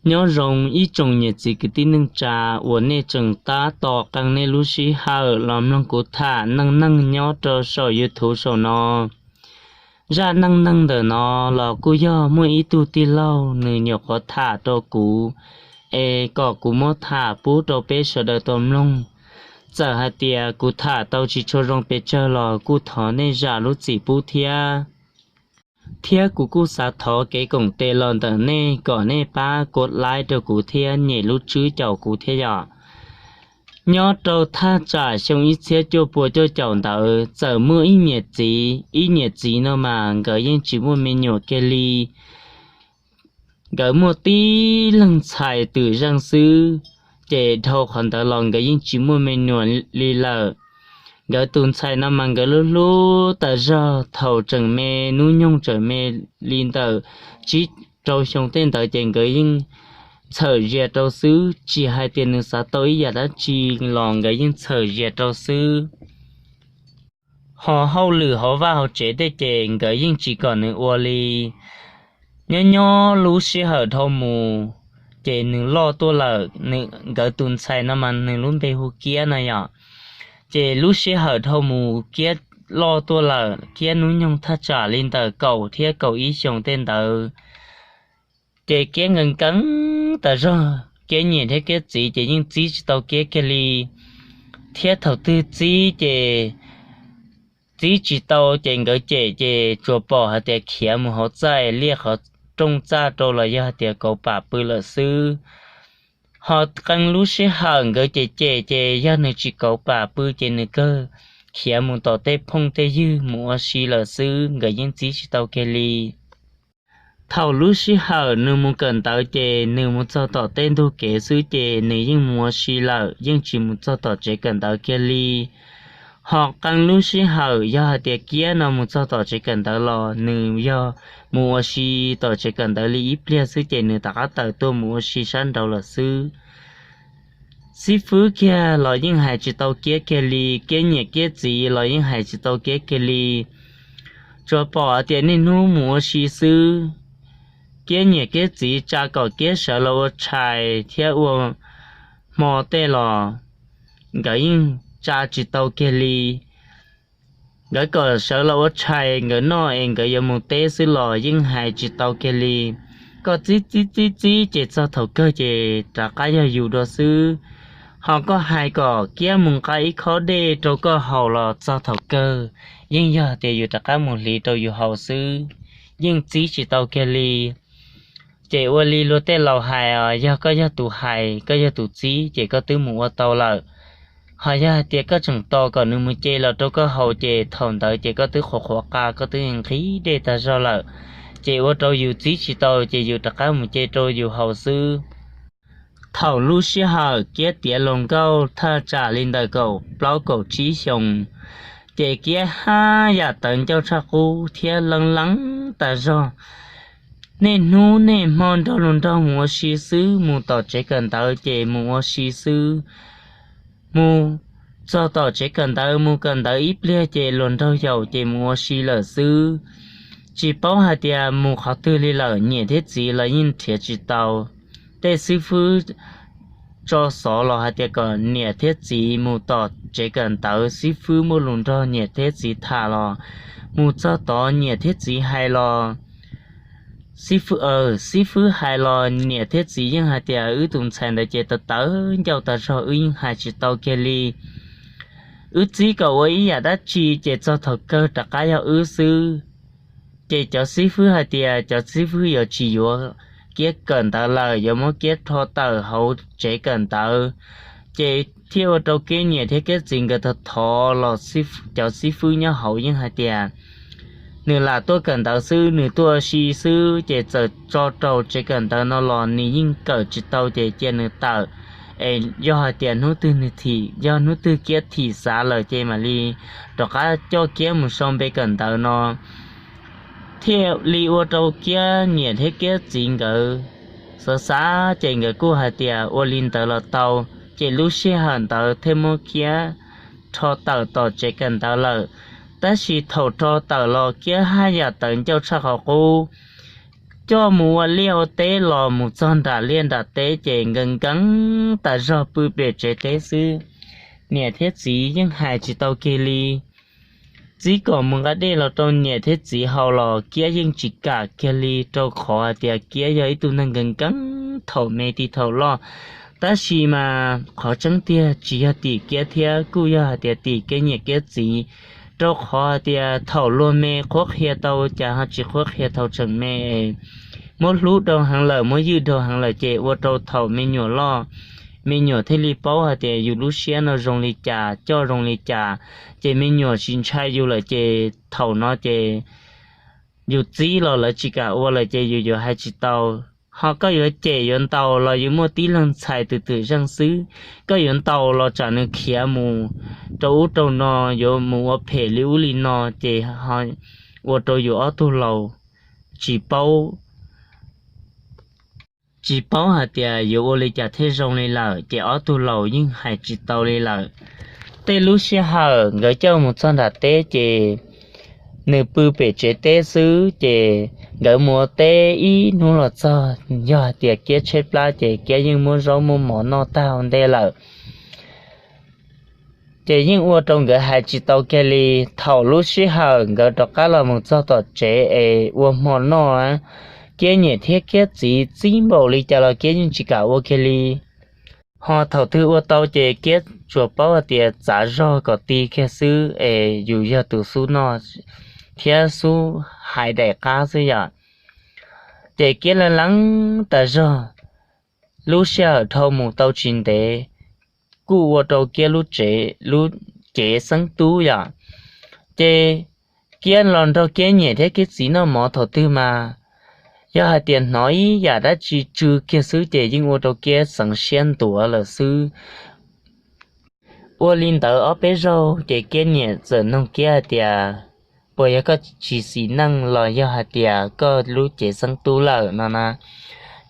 Nyob zoo ib tsoom niam txiv kwv tij neej tsa uas nej tseem tab tom qee nej lub sij hawm los mloog kuv tham neej neeg nyob rau saum YouTube saum no. Zaj neej neeg ntawm no los kuj yog muaj ib tug tij laug nws nyuam qhuav tham rau kuv, es kom kuv muab tham pub rau peb sawv daws tau mloog. Txawm hais tias kuv tham tau tsis tshua zoo pes tsawg los kuj thov nej zam lub txim pub thiab. Thiab kuv kuj xav thov kev koom tes los ntawm nej kom nej pab kuv like rau kuv thiab nyem lub tswb caum kuv thiab yom. Nyob rau thaj tsam xyoo ib txhiab cuaj pua cuaj caum ntawd txawm muaj ib niam txiv, ib niam txiv no mas nkawd yeej tsis muaj me nyuam kiag li. Nkawd muaj tib leeg ntxhais twm zeej xwb, ces dhau qhov ntawd los nkawd yeej tsis muaj me nyuam li lawm. Nkawd tus ntxhais no mas nkawd hlub hlub tas zog, thaum tseem me, hnub nyoog tseem me li ntawm tsib rau xyoo tej ntawd ces nkawd yeej txhawm zias rau xwb, tsis hais tias nws xav tau ib yam dab tsi los nkawd yeej txhawm zias rau xwb. Ho hauj lwm hauv vaj hauv tsev tej ces nkawd yeej tsis kom nws ua li. Nyob nyob lub sij hawm dhau mus, ces nws loj tuaj lawm, nkawd tus ntxhais no mas nws lub npe hu Kiab no yom. Ces lub sij hawm dhau mus Kiab loj tuaj lawm, Kiab hnub nyoog thaj tsam li ntawm kaum thiab kaum ib xyoos tej ntawd. Ces Kiab nkees nkees tas zog, Kiab niam thiab Kiab txiv ces yeej txib tsis tau Kiab kiag li. Thiab thaum twg txib ces txib tsis tau ces nkawd cem ces tsuas pom hais tias khiav mus hauv txaj liaj qhov rooj txaj rau los yog hais tias kauv pam pw lawm xwb. Ho qee lub sij hawm nkawd cem cem ces yog nws tsis kauv pam pw ces nws kawg khiav mus tom tej phooj tej ywg mus ua si lawm xwb, nkawd yeej txib tsis tau kiag li. Thaum lub sij hawm nws mus kawm ntawv ces nws mus txog tom tej ntug kev xwb ces nws yeej mus ua si lawm, yeej tsis mus txog tom tsev kawm ntawv kiag li. Ho qee lub sij hawm yog hais tias Kiab no mus txog tom tsev kawm ntawv los nws yog mus ua si tom tsev kawm ntawv li ib pliag xwb ces nws rov qab tawm tuaj mus ua si sab nraud lawm xwb. Xib fwb kiag los yeej hais tsis tau Kiab kiag li, Kiab niam Kiab txiv los yeej hais tsis tau Kiab kiag li. Tsuas pom hais tias niaj hnub mus ua si xwb. Kiab niam Kiab txiv tsa kom Kiab sawv los ua tshais thiab ua hmo tej los nkawd yeej tsa tsis tau kiag li. Nkawd kom sawv los ua tshais nkawd noj es nkawd yuav mus teb xwb los yeej hais tsis tau kiag li. Koj txib txib txib txib ces txog thaum kawg ces rov qab yog yus dua xwb. Ho koj hais kom Kiab mus nqa ib khob dej rau koj haus los txog thaum kawg yeej yog tias yus rov qab mus hliv rau yus haus xwb, yeej txib tsis tau kiag li. Ces ua li luag tej laus hais, yog koj yog tus hais, koj yog tus txib ces koj twb mus ua tau lawm. Ho yog hais tias koj tseem tos kom nws mus ce los rau koj haus ces thaum ntawd ces koj twb qhuav qhuav qa, koj twb nqhis dej tag zog lawm. Ces ua rau yus txib tsis tau ces yus rov qab mus ce rau yus haus xwb. Thaum lub sij hawm Kiab tiav hluas nkauj thaj tsam li ntawm kaum plaub kaum tsib xyoos, ces Kiab haj yam tawv ncauj tshaj qub thiab leej leeb tas zog. Niaj hnub niaj hmo nrog luag nrog mus ua si xwb, mus tom tsev kawm ntawv ces mus ua si xwb. Mus txog tom tsev kawm ntawv, mus kawm ntawv ib pliag ces luag nraug yaum ces mus ua si lawm xwb. Tsis paub hais tias mus qhov twg li lawm, niam thiab txiv los yeej nrhiav tsis tau. Tej xib fwb tso xov los hais tias kom niam thiab txiv mus tom tsev kawm ntawv, xib fwb muaj lus nrog niam thiab txiv tham los mus txog tod niam thiab txiv hais los, xib fwb, xib fwb hais los niam thiab txiv yeej hais tias wb tus ntxhais ntawd ces tawv tawv ncauj tas zog, wb yeej hais tsis tau kiag li. Wb txib kom ua ib yam dab tsi ces txog thaum kawg rov qab yog wb xwb. Ces cov xib fwb hais tias cov xib fwb yuav tsis yuav Kiab kawm ntawv lawm, yuav muab Kiab rho tawm hauv tsev kawm ntawv. Ces thiaj ua rau Kiab niam thiab Kiab txiv nkawd thov thov los cov xib fwb nyob hauv yeej hais tias nws lam tuaj kawm ntawv xwb, nws tuaj ua si xwb, ces txawm tso rau tsev kawm ntawv no los nws yeej kawm tsis tau ces cia nws tawm. Es yog hais tias hnub twg nws thim, yog hnub twg Kiab thim xav lawm ces mam li rov qab coj Kiab mus sau npe kawm ntawv no. Thiaj li ua rau Kiab niam thiab Kiab txiv nkawd xav xav ces nkawd kuj hais tias ua li ntawd los tau. Ces lub sij hawm ntawd thiaj muab Kiab rho tawm tom tsev kawm ntawv lawm. Tab sis thaum rho tawm los Kiab haj yam tawv ncauj tshaj qhov qub. coj mus ua liaj ua teb los mus txog nram liaj nram teb ces nkees nkees tas zog pw pem tsev teb xwb. Niam thiab txiv yeej hais tsis tau kiag li. Txib kom mus nqa dej los rau niam thiab txiv haus los Kiab yeej tsis kam kiag li, rau qhov hais tias Kiab yog ib tug neeg nkees nkees thaum me ti thaum loj. Tab sis mas qhov tseeb tiag tsis yog tim Kiab thiab kuj yog hais tias tim Kiab niam Kiab txiv, rau qhov hais tias thaum luag me qhuab qhia tau cas ho tsis qhuab qhia thaum tseem me es muab hlub dhau heev lawm, muab ywj dhau heev lawm ces ua rau thaum me nyuam loj, me nyuam thiaj li paub hais tias yus lub siab no zoo li cas, coj zoo li cas. Ces me nyuam tsis ntshai yus lawm ces thaum no ces yus txib los lawv tsis kam ua lawm ces yus yuav hais tsis tau. Ho koj yuav cem yuav ntaus los yus muaj tib leeg ntxhais twm twm zeej xwb, koj yuav ntaus los tsam nws khiav mus rau ub rau no, yuav mus ua phem li ub li no ces ua rau yus ob tug laus tsis paub tsis paub hais tias yuav ua li cas thiaj zoo li lawm, ces ob tug laus yeej hais tsis tau li lawm. Tej lub sij hawm nkawd coj mus txog nram teb ces nws pw pem tsev teb xwb, ces nkawd mus ua teb ib hnub los txog, yog hais tias Kiab tshaib plab ces Kiab yeej muab zaub muab mov noj tag ua ntej lawm. Ces yeej ua rau nkawd hais tsis tau kiag li. Thaum lub sij hawm nkawd rov qab los mus txog tom tsev es ua hmo noj, Kiab niam thiab Kiab txiv txib npaum li cas los Kiab yeej tsis kam ua kiag li. Ho thaum twg ua tau ces Kiab tsuas paub hais tias txav zog kom ti kiag xwb es yus yog tus xub noj thiab xub hais daim qab xwb yom. Ces Kiab leej leeb tas zog, lub sij hawm dhau mus tau tsis ntev kuj ua rau Kiab lub tsev, lub cev xeeb tub yom. Ces Kiab los nrog Kiab niam thiab Kiab txiv noj mov thaum twg mas yog hais tias hnov ib yam dab tsi tsw kiag xwb ces yeej ua rau Kiab xeev siab ntuav lawm xwb. Ua li ntawd ob peb zaug ces Kiab niam txawm nug Kiab hais tias, puas yog koj tsis xis neej los yog hais tias koj lub cev xeeb tub lawm no na?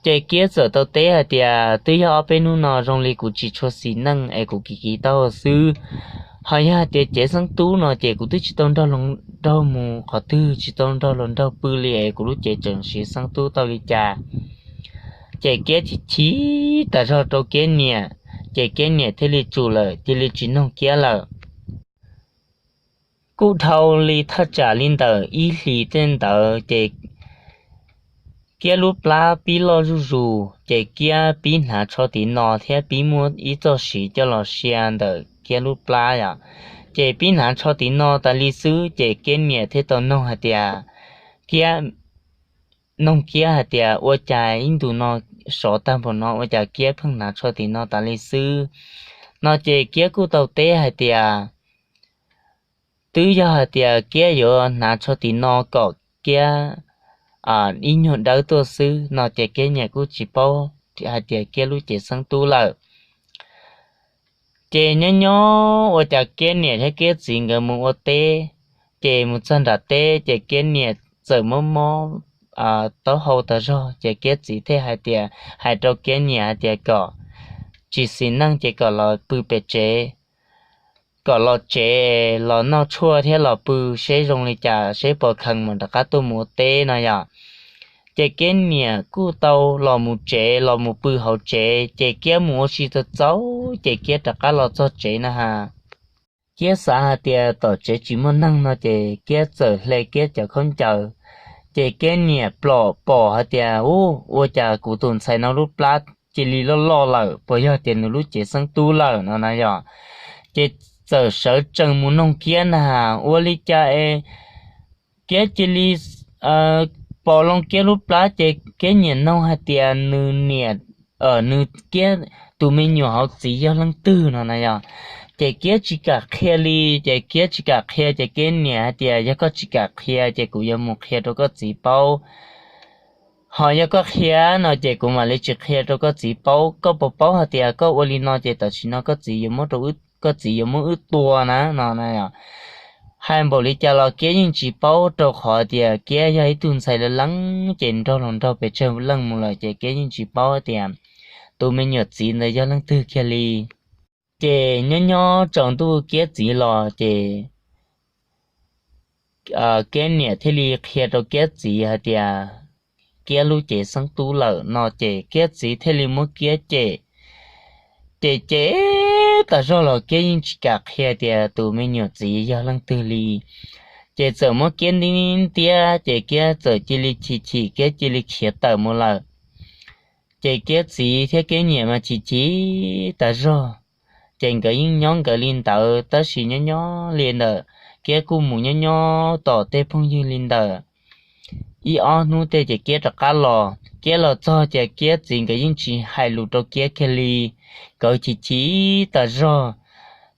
Ces Kiab txawm tau teb hais tias twb yog ob peb hnub no zoo li kuv tsis tshua xis neej es kuv kiv kiv taub hau xwb. Ho yog hais tias cev xeeb tub no ces kuv twb tsis tau nrog luag nraug mus qhov twg, tsis tau nrog luag nraug pw li es kuv lub cev tseem siv xeeb tub tau li cas. Ces Kiab chim chim tas zog rau Kiab niam, ces Kiab niam thiaj li tsum lawm, cia li tsis nug Kiab lawm. Kuj dhau li thaj tsam li ntawm ib hlis tej ntawd ces Kiab lub plab pib loj zuj zus, ces Kiab pib hnav tsho tim no thiab pib muab ib txoj siv coj los sia ntawm Kiab lub plab yom. Ces pib hnav tsho tim no tas li xwb ces Kiab niam thiaj tau nug hais tias, Kiab, nug Kiab hais tias ua cas ib ntus no sov tag npaum no ua cas Kiab pheej hnav tsho tim no tas li xwb no ces Kiab kuj tau teb hais tias twb yog hais tias Kiab yuav hnav tsho tim no kom Kiab ib nyuag dawb tuaj xwb no ces Kiab niam kuj tsis paub hais tias Kiab lub cev xeeb tub lawm. Ces nyob nyob ua cas Kiab niam thiab Kiab txiv nkawd mus ua teb, ces mus txog nram teb ces Kiab niam txawm mob mob taub hau tas zog ces Kiab txiv thiaj hais tias, hais rau Kiab niam hais tias kom tsis xis neej ces kom los pw pem tsev, kom los tsev los noj tshuaj thiab los pw seb zoo li cas seb puas kheev mam rov qab tuaj mus ua teb no yom. Ces Kiab niam kuj tau los mus tsev los mus pw hauv tsev ces Kiab mus ua si txaus txaus ces Kiab rov qab los txog tsev na has. Kiab xav hais tias tom tsev tsis muaj neeg no ces Kiab txawm hle Kiab cov khaub ncaws, ces Kiab niam plom pom hais tias, u, ua cas kuv tus ntxhais no lub plab cia li loj loj lawm, puas yog tias nws lub cev xeeb tub lawm no na yom. Ces txawm sawv tsees mus noog Kiab na has ua li cas es Kiab cia li pom loo Kiab lub plab ces Kiab niam noog hais tias nws niam, nws Kiab tus me nyuam hauv txiv yog leej twg no na yom. Ces Kiab tsis kam qhia li, ces Kiab tsis kam qhia ces Kiab niam hais tias yog koj tsis kam qhia ces kuv yuav mus qhia rau koj txiv paub. Ho yog koj qhia no ces kuv mam li tsis qhia rau koj txiv paub. Koj puas paub hais tias koj ua li no ces tam sim no koj txiv yuav muab rau, koj txiv yuav muab wb tua na no na. Hais npaum li cas los Kiab yeej tsis paub rau qhov tias Kiab yog ib tug ntxhais leej leej ces nrog luag nraug pes tsawg leej mus lawm ces Kiab yeej tsis paub tias tus me nyuam txiv ntawd yog leej twg kiag li. Ces nyob nyob tsaus ntuj Kiab txiv los ces Kiab niam thiaj li qhia rau Kiab txiv hais tias Kiab lub cev xeeb tub lawm no ces Kiab txiv thiaj li muab Kiab cem. Ces cem tas zog los Kiab yeej tsis kam qhia tias tus me nyuam txiv yog leej twg li. Ces txawm muab Kiab ntiab ntiab ces Kiab txawm cia li chim chim, Kiab cia li khiav tawm mus lawm. Ces Kiab txiv thiab Kiab niam mas chim chim tas zog. Ces nkawd yeej nyob nkawd li ntawd, tab sis nyob nyob li ntawd, Kiab kuj mus nyob nyob tom tej phooj ywg li ntawd. Ib ob hnub tej ces Kiab rov qab los, Kiab los txog ces Kiab txiv nkawd yeej tsis hais lus rau Kiab kiag li. Nkawd chim chim tas zog,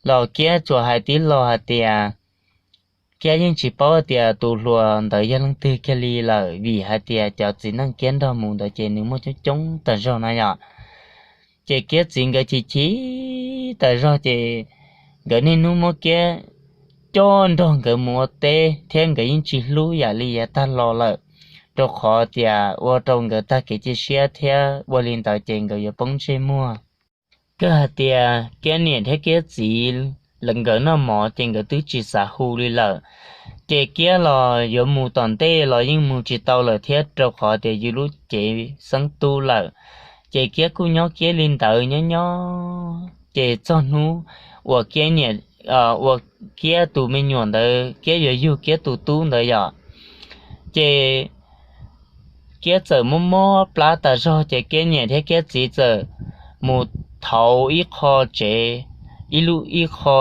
los Kiab tsuas hais tib lo hais tias Kiab yeej tsis paub hais tias tus hluas ntawd yog leej twg kiag li lawm, vim hais tias cov txiv neej Kiab nrog mus ntawd ces nws muaj coob coob tas zog na yom. Ces Kiab txiv nkawd chim chim tas zog ces nkawd niaj hnub muab Kiab coj nrog nkawd mus ua teb thiab nkawd yeej tsis hlub yam li yav tag los lawm, rau qhov tias ua rau nkawd tag kev cia siab thiab ua li ntawd ces nkawd yuav poob ntsej muag. Kawg hais tias Kiab niam thiab Kiab txiv nkawd noj mov ces nkawd twb tsis xav hu li lawm. Ces Kiab los yuav mus tom ntej los yeej mus tsis tau lawm thiab, rau qhov tias yus lub cev xeeb tub lawm. Ces Kiab kuj nyob Kiab li ntawd nyob nyob ces txog hnub uas Kiab niam, uas Kiab tus me nyuam ntawd, Kiab yuav yug Kiab tus tub ntawd yom, ces Kiab txawm mob mob plab tas zog ces Kiab niam thiab Kiab txiv txawm mus thauv ib qho tsev, ib lub, ib qho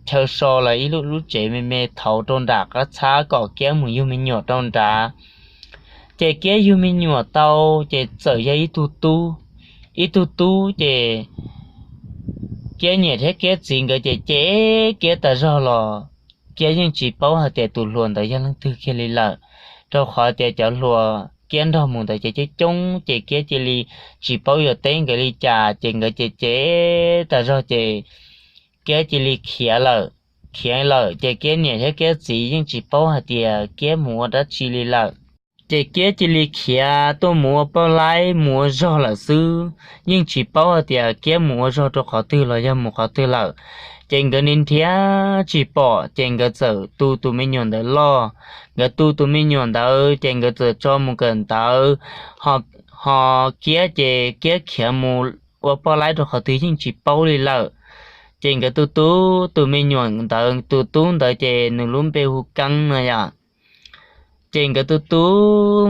chaw so los ib lub, lub tsev me me thauv rau nram qab txhab kom Kiab mus yug me nyuam rau nrad. Ces Kiab yug me nyuam tau ces txawm yog ib tug tub, ib tug tub ces Kiab niam thiab Kiab txiv nkawd ces cem Kiab tas zog los Kiab yeej tsis paub hais tias tus hluas ntawd yog leej twg kiag li lawm, rau qhov tias cov hluas Kiab nrog mus ntawd ces coob coob ces Kiab cia li tsis paub yuav teb nkawd li cas ces nkawd ces cem tas zog ces Kiab cia li khiav lawm. Khiav lawm ces Kiab niam thiab Kiab txiv yeej tsis paub hais tias Kiab mus ua dab tsi li lawm. Ces Kiab cia li khiav tuaj mus ua poj laib mus ua zog lawm xwb, yeej tsis paub hais tias Kiab mus ua zog rau qhov twg los yog mus qhov twg lawm. Ces nkawd nrhiav tsis pom ces nkawd txawm tu tus me nyuam ntawd loj. Nkawd tu tus me nyuam ntawd ces nkawd txawm tso mus kawm ntawv, ho Kiab ces Kiab khiav mus ua poj laib rau qhov twg yeej tsis paub li lawm. Ces nkawd tu tu tus me nyuam ntawd, tus tub ntawd ces nws lub npe hu Keeb no yom. Ces nkawd tu tu,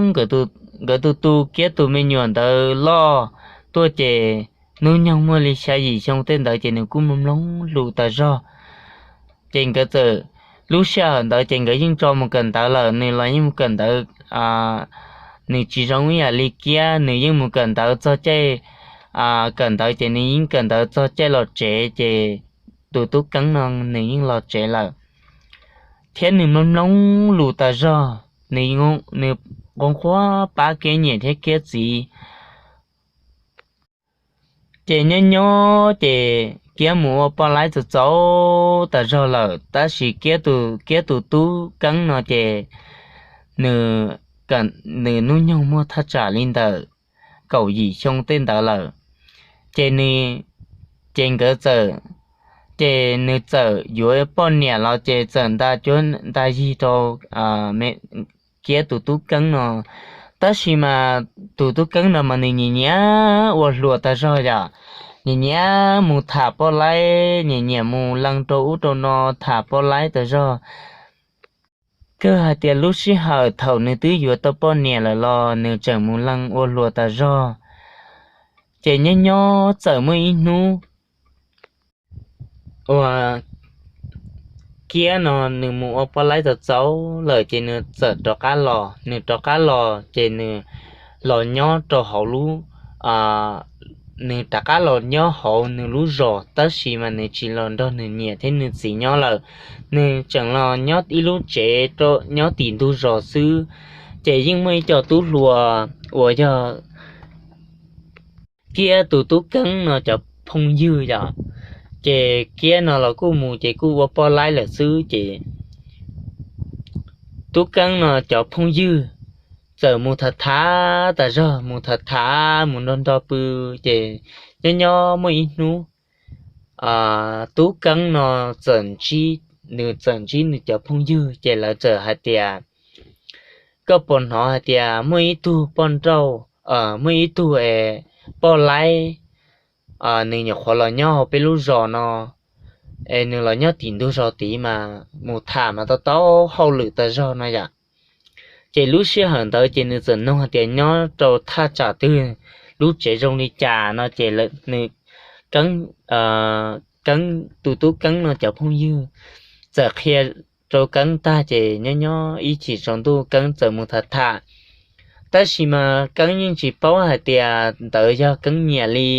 nkawd tu tu Kiab tus me nyuam ntawd loj tuaj ces hnub nyoog muaj li xya yim xyoo tej ntawd ces nws kuj mloog mloog lus tas zog. Ces nkawd txawm, lub sij hawm ntawd ces nkawd yeej tso mus kawm ntawv lawm, nws los yeej mus kawm ntawv, nws tsis zoo ib yam li Kiab, nws yeej mus kawm ntawv txog caij, kawm ntawv ces nws yeej kawm ntawv txog caij los tsev ces tus tub Keeb no nws yeej los tsev lawm. Thiab nws mloog mloog lus tas zog, nws, nws nquag nquag pab Kiab niam thiab Kiab txiv. Ces nyob nyob ces Kiab mus ua poj laib txaus txaus tas zog lawm, tab sis Kiab tus, Kiab tus tub Keeb no ces nws, nws hnub nyoog muaj thaj tsam li ntawm kaum yim xyoo tej ntawd lawm. Ces nws, ces nkawd txawm, ces nws txawm yuav poj niam los ces txawm nta cuab nta yig rau Kiab tus tub Keeb no. Tab sis mas tus tub Keeb no mas nws nyiam nyiam ua hluas tas zog yom, nyiam nyiam mus tham poj laib, nyiam nyiam mus lees rau ub rau no tham poj laib tas zog. Kawg hais tias lub sij hawm thaum nws twb yuav tau poj niam lawm los nws tseem mus lees ua hluas tas zog. Ces nyob nyob txawm muaj ib hnub uas Kiab no nws mus ua poj laib txaus txaus lawm ces nws txawm rov qab los. Nws rov qab los ces nws los nyob rau hauv lub, nws rov qab los nyob hauv nws lub zos, tab sis mas nws tsis los nrog nws niam thiab nws txiv nyob lawm. Nws tseem los nyob ib lub tsev nyob tim ntug zos xwb. Ces yeej muaj ib co tub hluas uas yog Kiab tus tub Keeb no cov phooj ywg yom. Ces Kiab no los kuj mus ces kuj ua poj laib lawm xwb ces tub Keeb no cov phooj ywg txawm mus tham tham tas zog, mus tham tham mus nrog nrog pw. Ces nyob nyob muaj ib hnub tub Keeb no txawm ntsib, nws txawm ntsib nws cov phooj ywg ces lawv txawm hais tias Koj puas hnov hais tias muaj ib tug poj nrauj, muaj ib tug poj laib, nws nyuam qhuav los nyob hauv peb lub zos no, es nws los nyob tim ntug zos tid mas mus tham mas tau tau hauj lwm tas zog no yom. Ces lub sij hawm ntawd ces nws txawm nug hais tias nyob rau thaj tsam twg, lub tsev zoo li cas no ces nws, Keeb, tus tub Keeb no cov phooj ywg txawm qhia rau Keeb tag ces nyob nyob ib chim tsaus ntuj Keeb txawm mus tham tham. Tab sis mas Keeb yeej tsis paub hais tias ntawd yog Keeb niam li,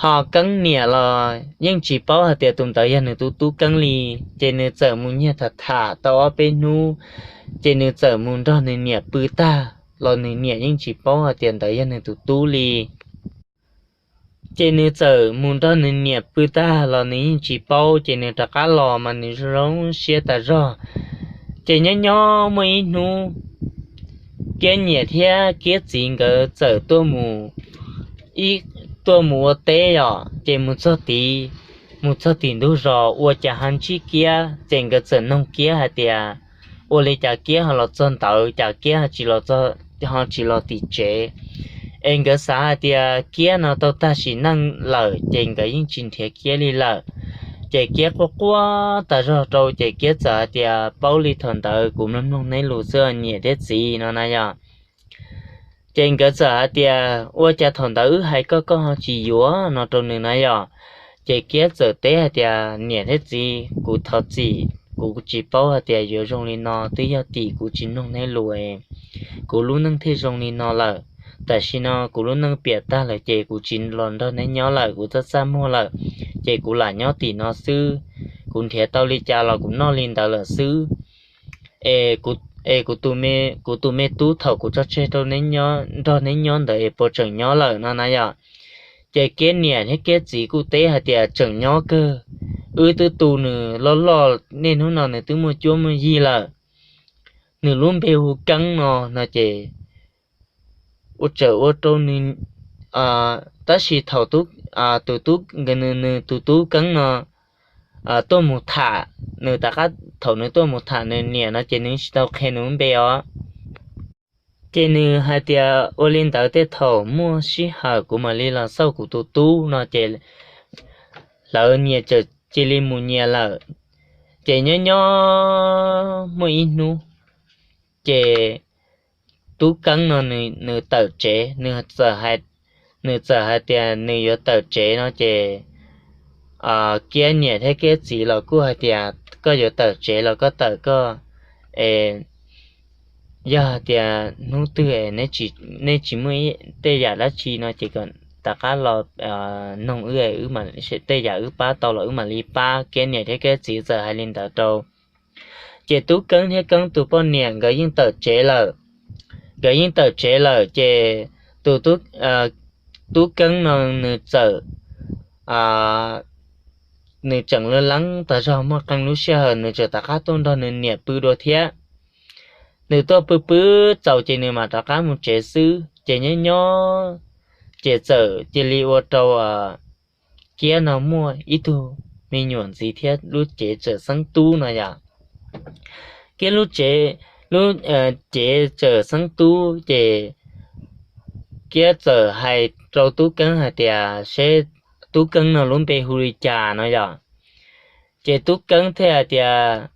ho Keeb niam los yeej tsis paub hais tias tus ntawd yog nws tus tub Keeb li. Ces nws txawm mus nyiag tham tham tau ob peb hnub, ces nws txawm mus nrog nws niam pw tag los nws niam yeej tsis paub hais tias ntawd yog nws tus tub li. Ces nws txawm mus nrog nws niam pw tag los nws yeej tsis paub, ces nws rov qab los mas nws zoo siab tas zog. Ces nyob nyob muaj ib hnub, Kiab niam thiab Kiab txiv nkawd txawm tuaj mus, tuaj mus ua teb yom, ces mus txog tid, mus txog tim ntug zos ua cas ho ntsib Kiab, ces nkawd txawm noog Kiab hais tias ua li cas Kiab ho los txog ntawd, cas Kiab ho tsis los tim tsev. Es nkawd xav hais tias Kiab no tau tag sim neej lawm ces nkawd yeej tsis nrhiav Kiab li lawm. Ces Kiab quaj quaj tas zog rau ces Kiab txawm hais tias paub li thaum ntawd kuv mloog mloog neb lus xwb niam thiab txiv no na yom. Ces nkawd txawm hais tias ua cas thaum ntawd wb hais koj koj ho tsis yuav no rau nws na yom. Ces Kiab txawm teb hais tias niam thiab txiv kuv thov txim, kuv tsis paub hais tias yuav zoo li no, twb yog tim kuv tsis mloog neb lus, kuv lub neej thiaj zoo li no lawm. Tam sim no kuv lub neej piam tag lawm ces kuv tsis los nrog neb nyob lawm, kuv txaj txaj muag lawm, ces kuv lam nyob tim no xwb. Kuv nrhiav tau li cas los kuv noj li ntawd lawm xwb. Es kuv tus me tub thaum kuv tso tseg rau nrog neb nyob ntawd es puas tseem nyob lawm no na yom. Ces Kiab niam thiab Kiab txiv kuj teb hais tias tseem nyob kawg, wb twb tu nws loj loj, niaj hnub no nws twb muaj cuab muaj yig lawm. Nws lub npe hu Keeb no no ces ua txawm ua rau nws, tab sis thaum tus tub, nws tus tub Keeb no tuaj mus tham, nws tom qab thaum nws tuaj mus tham nws niam no ces nws tsis tau qhia nws lub npe os. Ces nws hais tias ua li ntawd tej thaum muaj sij hawm kuv mam li los xauj kuv tus tub no ces lawv nyias txawm cia li mus nyias lawm. Ces nyob nyob muaj ib hnub ces tub Keeb no nws tawm tsev, nws txawm hais tias nws yuav tawm tsev no ces Kiab niam thiab Kiab txiv los kuj hais tias koj yuav tawm tsev los koj tawm koj, es yog hais tias hnub twg nej tsis muaj tej yam dab tsi no ces kom rov qab los noog wb, tej yam wb pab tau los wb mam li pab. Kiab niam thiab Kiab txiv txawm hais li ntawd rau. Ces tub Keeb thiab Keeb tus poj niam nkawd yeej tawm tsev lawm. Nkawd yeej tawm tsev lawm ces tus tub Keeb no nws txawm, nws tseem laj leeb tas zog, muaj qee lub sij hawm nws txawm rov qab tuaj nrog nws niam pw dua thiab. Nws tuaj pw pw txaus ces nws mam rov qab mus tsev xwb. Ces nyob nyob ces txawm cia li ua rau Kiab no muaj ib tug me nyuam ntxiv thiab lub cev txawm xeeb tub no yom. Kiab lub cev, lub cev txawm xeeb tub ces Kiab txawm hais rau tub Keeb hais tias seb tub Keeb no lub npe hu li cas no yom. Ces tub Keeb thiaj hais tias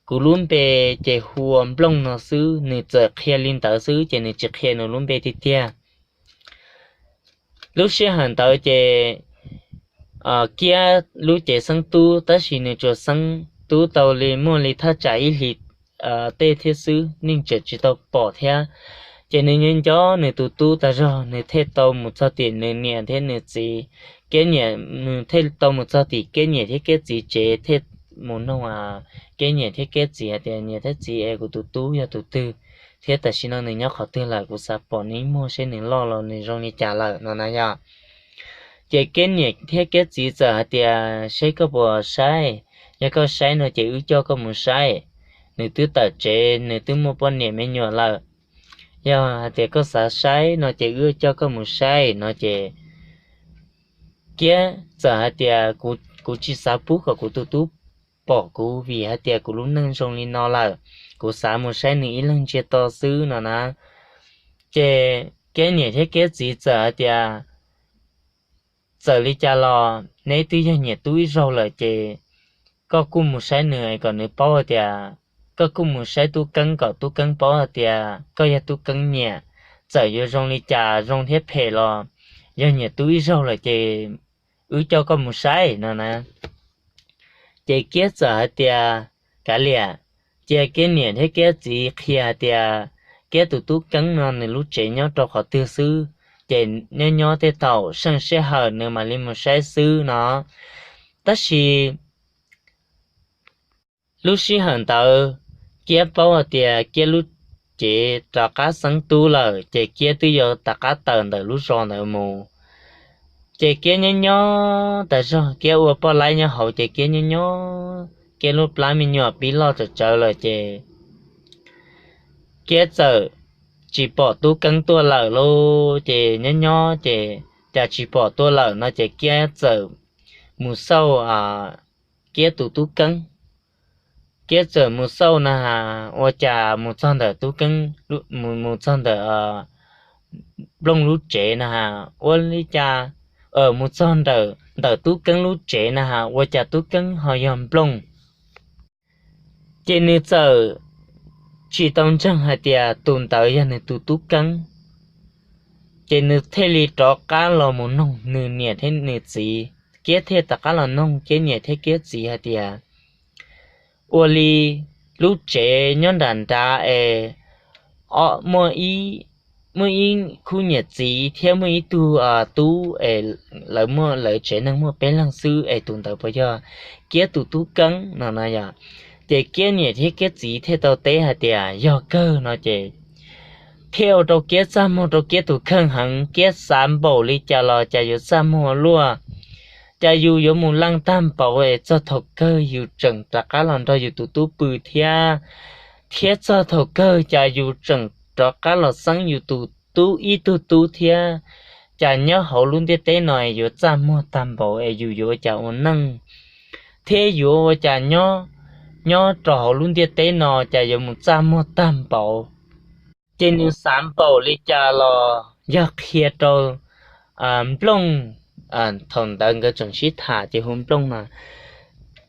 kuv lub npe ces hu ua Nplooj no xwb, nws txawm qhia li ntawd xwb ces nws tsis qhia nws lub npe tiag tiag. Lub sij hawm ntawd ces Kiab lub cev xeeb tub tab sis nws tsuas xeeb tub tau li muaj li thaj tsam ib hlis tej thiab xwb, neeg tseem tsis tau pom thiab. Ces nws nyob nco nws tus tub tas zog, nws thiaj tau mus txog tim nws niam thiab nws txiv, Kiab niam, nws thiaj tau mus txog tim Kiab niam thiab Kiab txiv tsev thiaj mus noog Kiab niam thiab Kiab txiv hais tias niam thiab txiv es kuv tus tub yog tus twg, thiab tam sim no nws nyob qhov twg lawm, kuv xav pom nws ib muag seb nws loj los nws zoo li cas lawm no na yom. Ces Kiab niam thiab Kiab txiv txawm hais tias seb koj puas saib, yog koj saib no ces wb coj koj mus saib. Nws twb tawm tsev, nws twb muaj poj niam me nyuam lawm. Yog hais tias koj xav saib no ces wb coj koj mus saib no ces Kiab txawm hais tias kuv tsis xav pub kom kuv tus tub pom kuv vim hais tias kuv lub neej zoo li no lawm, kuv xav mus saib nws ib leeg ntsiag to xwb no na. Ces Kiab niam thiab Kiab txiv txawm hais tias, txawm li cas los neb twb yog niam tub ib zaug lawm ces koj kuj mus saib nws kom nws paub hais tias, koj kuj mus saib tub Keeb kom tub Keeb paub hais tias koj yog tub Keeb niam. Txawm yuav zoo li cas zoo thiab phem los yog niam tub ib zaug lawm ces wb coj koj mus saib no na. Ces Kiab txawm hais tias, kav liam, cia Kiab niam thiab Kiab txiv qhia hais tias Kiab tus tub Keeb no nws lub tsev nyob rau qhov twg xwb, ces nyob nyob tej thaum seej sij hawm nws mam li mus saib xwb no. Tab sis lub sij hawm ntawd Kiab paub hais tias Kiab lub cev rov qab xeeb tub lawm ces Kiab twb yuav rov qab tawm ntawm lub zos ntawd mus. Ces Kiab nyob nyob tas zog, Kiab ua poj laib nyob hauv ces Kiab nyob nyob, Kiab lub plab me nyuam pib loj tsawv tsawv lawm ces Kiab txawm tsis pom tub Keeb tuaj lawm lauj. Ces nyob nyob ces cas tsis pom tuaj lawm no ces Kiab txawm mus xauj Kiab tus tub Keeb. Kiab txawm mus xauj na has ua cas mus txog ntawm tub Keeb, mus txog ntawm Nplooj lub tsev na has ua li cas, mus txog ntawm tub Keeb lub tsev na has ua cas tub Keeb ho yog Nplooj. Ces nws txawm tsis tau ntseeg hais tias tus ntawd yog nws tus tub Keeb. Ces nws thiaj li rov qab los mus noog nws niam thiab nws txiv. Kiab thiaj rov qab los noog Kiab niam thiab Kiab txiv hais tias, ua li lub tsev nyob nram nrad es muaj ib khub niam txiv thiab muaj ib tug tub es lawv muaj lawv tsev neeg muaj peb leeg xwb es tus ntawd puas yog Kiab tus tub Keeb no na yom? Ces Kiab niam thiab Kiab txiv thiaj tau teb hais tias yog kawg no ces thiaj ua rau Kiab txaj muag rau Kiab tus kheej heev. Kiab xav npaum li cas los cas yuav txaj muag luaj, cas yus yuav mus leej tag npaum es txog thaum kawg yus tseem rov qab los nrog yus tus tub pw thiab, thiab txog thaum kawg cas yus tseem rov qab los xeeb yus tus tub ib tug tub thiab. Cas nyob hauv lub ntiaj teb no yuav txaj muag tag npaum es yus yuav ua cas ua neej, thiab yuav ua cas nyob, nyob rau hauv lub ntiaj teb no cas yuav mus txaj muag tag npaum. Ces nws xav npaum li cas los yog qhia rau Nplooj, thaum ntawd nkawd tseem sib tham ces hu Nplooj no,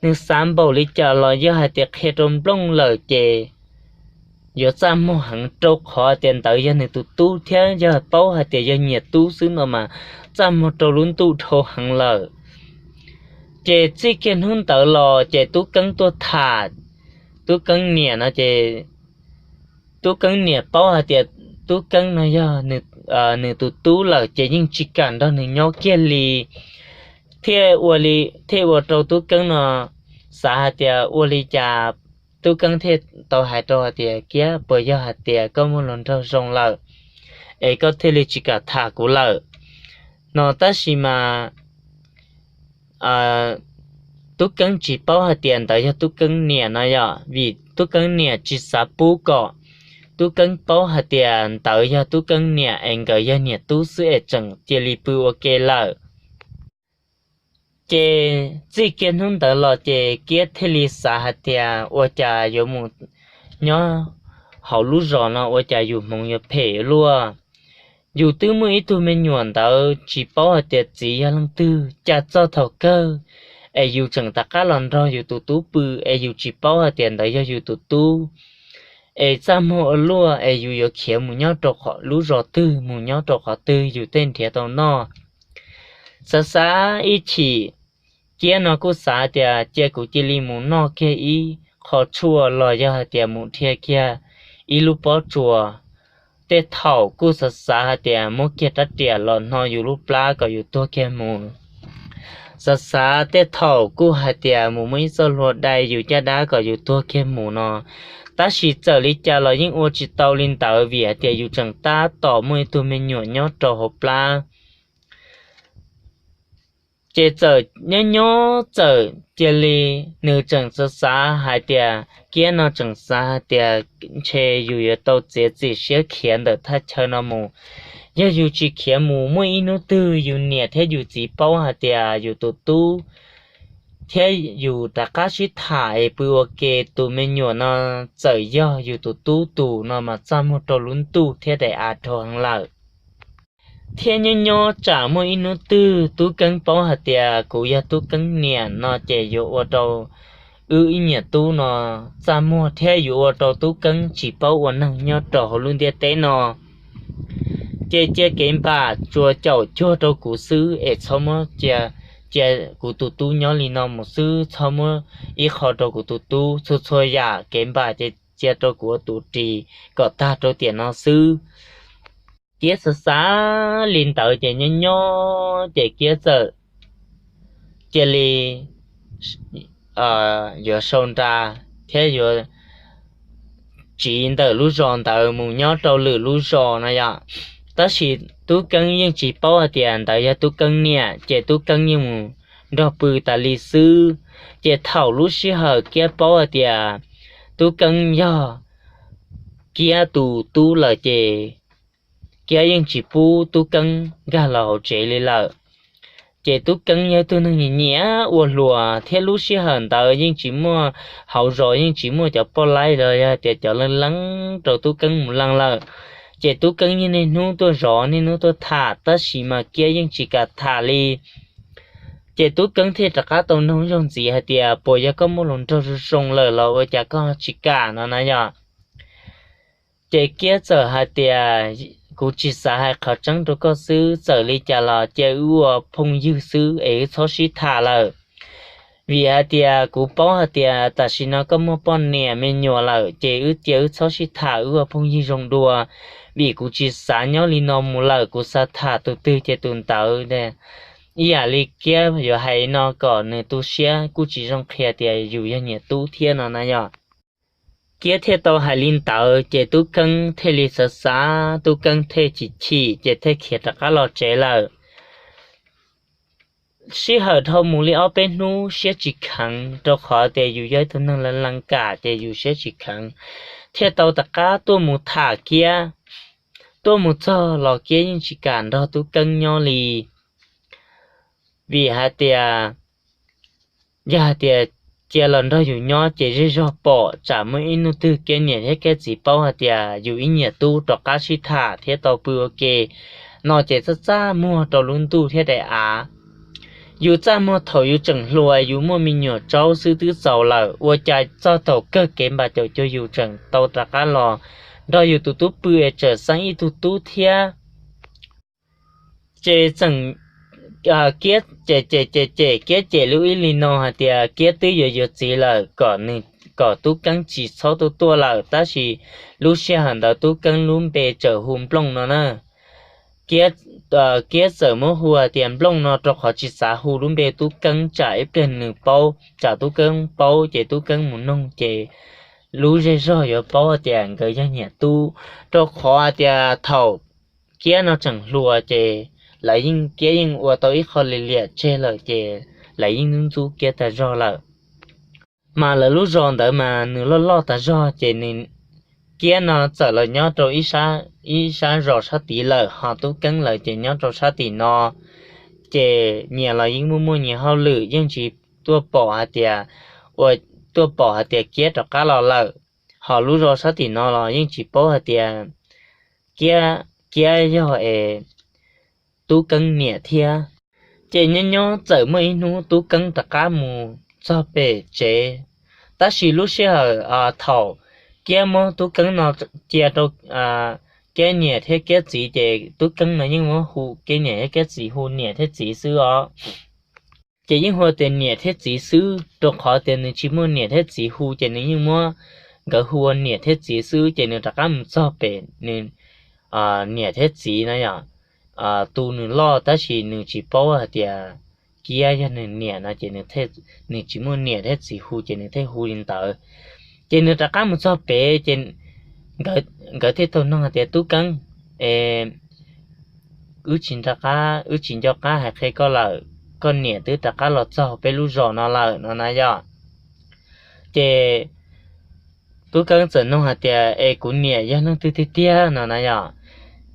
nws xav npaum li cas los yog hais tias qhia rau Nplooj lawm ces yuav txaj muag heev rau qhov tias ntawd yog nws tus tub thiab yog paub hais tias yog niam tub xwb no mas txaj muag rau lub ntuj dhau heev lawm. Ces txij kiag hnub ntawd los ces tub Keeb tuaj tham tub Keeb niam no ces tub Keeb niam paub hais tias tub Keeb no yog nws tus tub lawm ces yeej tsis kam nrog nws nyob kiag li. Thiaj ua li, thiaj ua rau tub Keeb no xav hais tias ua li cas, tub Keeb thiaj tau hais rau hais tias Kiab, puas yog hais tias koj muaj hluas nraug zoo lawm es koj thiaj li tsis kam tham kuv lawm no. Tab sis mas tub Keeb tsis paub hais tias ntawd yog tub Keeb niam no yom, vim tub Keeb niam tsis xav pub kom tub Keeb paub hais tias ntawd yog tub Keeb niam es nkawd yog niam tub xwb es tseem cia li pw ua ke lawm. Ces txij kiag hnub ntawd los ces Kiab thiaj li xav hais tias ua cas yuav mus nyob hauv lub zos no ua cas yus hmoov yuav phem luaj. Yus twb muaj ib tug me nyuam ntawd tsis paub hais tias txiv yog leej twg, cas txog thaum kawg es yus tseem rov qab los nrog yus tus tub pw es yus tsis paub hais tias ntawd yog yus tus tub. Es txaj muag ua luaj es yus yuav khiav mus nyob rau lub zos twg, mus nyob rau qhov twg yus thiaj nrhiav tau noj. Xav xav ib chim, Kiab no kuj xav tias cia kuv cia li mus noj kiag ib qho tshuaj los yog hais tias mus dhia kiag ib lub pob tsuas. Tej thaum kuj xav xav hais tias muab kiag rab riam los hno yus lub plab kom yus tuag kiag mus. Xav xav tej thaum kuj hais tias mus muab ib txoj hlua dai yus caj dab kom yus tuag kiag mus no. Tab sis txawm li cas los yeej ua tsis tau li ntawd vim hais tias yus tseem tab tom muaj ib tug me nyuam nyob rau hauv plab. Ces txawm nyob nyob txawm cia li, nws tseem xav xav hais tias, Kiab no tseem xav hais tias ntshe yus yuav tau txiav txim siab khiav ntawm thaj chaw no mus. Yog yus tsis khiav mus, muaj ib hnub twg yus niam thiab yus txiv paub hais tias yus tus tub thiab yus rov qab sib tham es pw ua ke, tus me nyuam no txawm yog yus tus tub tus no mas txaj muag rau lub ntuj thiab daim av dhau heev lawm. Thiab nyob nyob tsam muaj ib hnub twg Tub Keeb paub hais tias kuv yog Tub Keeb niam no ces yuav ua rau wb ib niam tub no txaj muag thiab yuav ua rau Tub Keeb tsis paub ua neeg nyob rau hauv lub ntiaj teb no. Ces cia kev npam tsuas caum cuag rau kuv xwb es txhob muab cia, cia kuv tus tub nyob li no mus xwb, txhob muab ib qho rau kuv tus tub, txhua txhua yam kev npam ces cia rau kuv ua tus ris kom tag rau tiam no xwb. Kiab xav xav li ntawd ces nyob nyob ces Kiab txawm cia li yuav sau nra thiab yuav tsiv ntawm lub zos ntawd mus nyob rau lwm lub zos no yom. Tab sis Tub Keeb yeej tsis paub hais tias ntawd yog Tub Keeb niam, ces Tub Keeb yeej mus nrog pw tas li xwb. Ces thaum lub sij hawm Kiab paub hais tias Tub Keeb yog Kiab tus tub lawm ces Kiab yeej tsis pub Tub Keeb nkag los hauv tsev li lawm. Ces Tub Keeb yog tug neeg nyiam ua hluas thiab lub sij hawm ntawd yeej tsis muaj, hauv zos yeej tsis muaj cov poj laib los yog tias cov leej leeb rau Tub Keeb mus leej lawm. Ces Tub Keeb yeej niaj hnub tuaj zov niaj hnub tuaj tham tab sis mas Kiab yeej tsis kam tham li. Ces Tub Keeb thiaj rov qab tau noog zog ntxiv hais tias puas yog koj muaj hluas nraug zoo zoo lawm los ua cas koj tsis kam no na yom. Ces Kiab txawm hais tias kuv tsis xav hais qhov tseeb rau koj xwb, txawm li cas los cia wb ua phooj ywg xwb es wb txhob sib tham lawm. Vim hais tias kuv paub hais tias tam sim no koj muaj poj niam me nyuam lawm ces wb cia wb txhob sib tham, wb ua phooj ywg zoo dua. Vim kuv tsis xav nyob li no mus lawm, kuv xav tham tus twg ces tus ntawd. Ib yam li Kiab yuav hais no kom nws tu siab kuj tsis zoo qhia tias yus yog niam tub thiab no na yom. Kiab thiaj tau hais li ntawd ces Tub Keeb thiaj li xav xav, Tub Keeb thiaj chim chim ces thiaj khiav rov qab los tsev lawm. Sij hawm dhau mus li ob peb hnub siab tsis kheev rau qhov tias yus yog ib tug neeg lees lees kam ces yus siab tsis kheev, thiaj tau rov qab tuaj mus tham Kiab. Tuaj mus txog los Kiab yeej tsis kam nrog Tub Keeb nyob li. Vim hais tias yog hais tias cia los nrog yus nyob ces zej zog pom tsam muaj ib hnub twg Kiab niam thiab Kiab txiv paub hais tias yus ib niam tub rov qab sib tham thiab tau pw ua ke no ces txaj txaj muag rau lub ntuj thiab daim av. Yus txaj muag thaum yus tseem hluas, yus muaj me nyuam tsaub xwb twb txaus lawm, ua cas txog thaum kawg kev npam caum cuag yus tseem tau rov qab los nrog yus tus tub pw es tseem xeeb ib tug tub thiab. Ces txeem Kiab cem cem cem cem Kiab cem lub ib li no hais tias Kiab twb yuav yuav txiv lawm, kom nws, kom Tub Keeb tsis txhob tuaj tuaj lawm, tab sis lub sij hawm ntawd Tub Keeb lub npe tseem hu Nplooj no na. Kiab txawm muab hu hais tias Nplooj no rau qhov tsis xav hu lub npe Tub Keeb tsam ib pliag nws paub, tsam Tub Keeb paub ces Tub Keeb mus noog ces lub zej zog yuav paub tias nkawd yog niam tub, rau qhov hais tias thaum Kiab no tseem hluas ces lawv yeej, Kiab yeej ua tau ib qho li liam tseg lawm ces lawv yeej ntxub ntxub Kiab tag zog lawm. Mas lawv lub zos ntawd mas nws loj loj tas zog ces nws, Kiab no txawm los nyob rau ib sab zos sab tid lawm, ho Tub Keeb lawv ces nyob rau sab tim no. Ces nyias los yeej muaj muaj nyias hauj lwm, yeej tsis tuaj pom hais tias, ua, tuaj pom hais tias Kiab rov qab los lawm. Ho lub zos sab tim no los yeej tsis paub hais tias Kiab, Kiab yog es Tub Keeb niam thiab. Ces nyob nyob txawm muaj ib hnub Tub Keeb rov qab mus txog pem tsev, tab sis lub sij hawm thaum Kiab muab Tub Keeb no cia rau Kiab niam thiab Kiab txiv ces Tub Keeb no yeej muab hu Kiab niam thiab Kiab txiv hu niam thiab txiv xwb os. Ces yeej hu tias niam thiab txiv xwb, rau qhov tias nws tsis muaj niam thiab txiv hu ces nws yeej muab nkawd hu ua niam thiab txiv xwb. Ces nws rov qab mus txog pem nws niam thiab txiv no yom, tu nws loj tab sis nws tsis paub hais tias Kiab yog nws niam no ces nws tsis muaj niam thiab txiv hu ces nws thiaj hu li ntawd. Ces nws rov qab mus txog pem ces nkawd thiaj tau noog hais tias Tub Keeb, es wb tsis nco qab, wb tsis nco qab hais qhia koj lawm, koj niam twb rov qab los txog peb lub zos no lawm no na yom. Ces Tub Keeb txawm noog hais tias es kuv niam yog leej twg tiag tiag no na yom.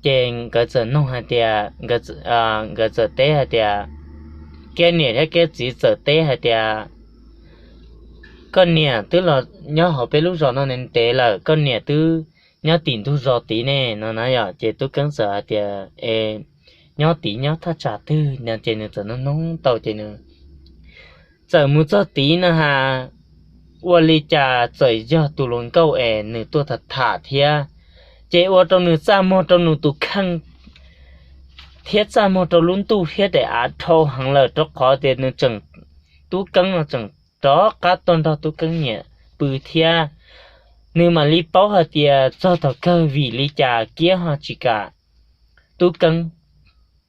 Ces nkawd txawm noog hais tias, nkawd txawm teb hais tias, Kiab niam thiab Kiab txiv txawm teb hais tias koj niam twb los nyob hauv peb lub zos no ntev lawm, koj niam twb nyob tim ntug zos tid ne no na yom. Ces tub Keeb txawm hais tias, E, nyob tid nyob thaj tsam twg no? Ces nws txawm nug nug tau ces nws txawm mus txog tid no has, ua li cas txawm yog tus hluas nkauj es nws tuaj tham tham thiab, ces ua rau nws txaj muag rau nws tus kheej thiab txaj muag rau lub ntuj thiab daim av dhau heev lawm, rau qhov tias nws tseem, tub Keeb no tseem rov qab tuaj nrog tub Keeb niam pw thiab. Nws mam li paub hais tias txog thaum kawg vim li cas Kiab ho tsis kam tub Keeb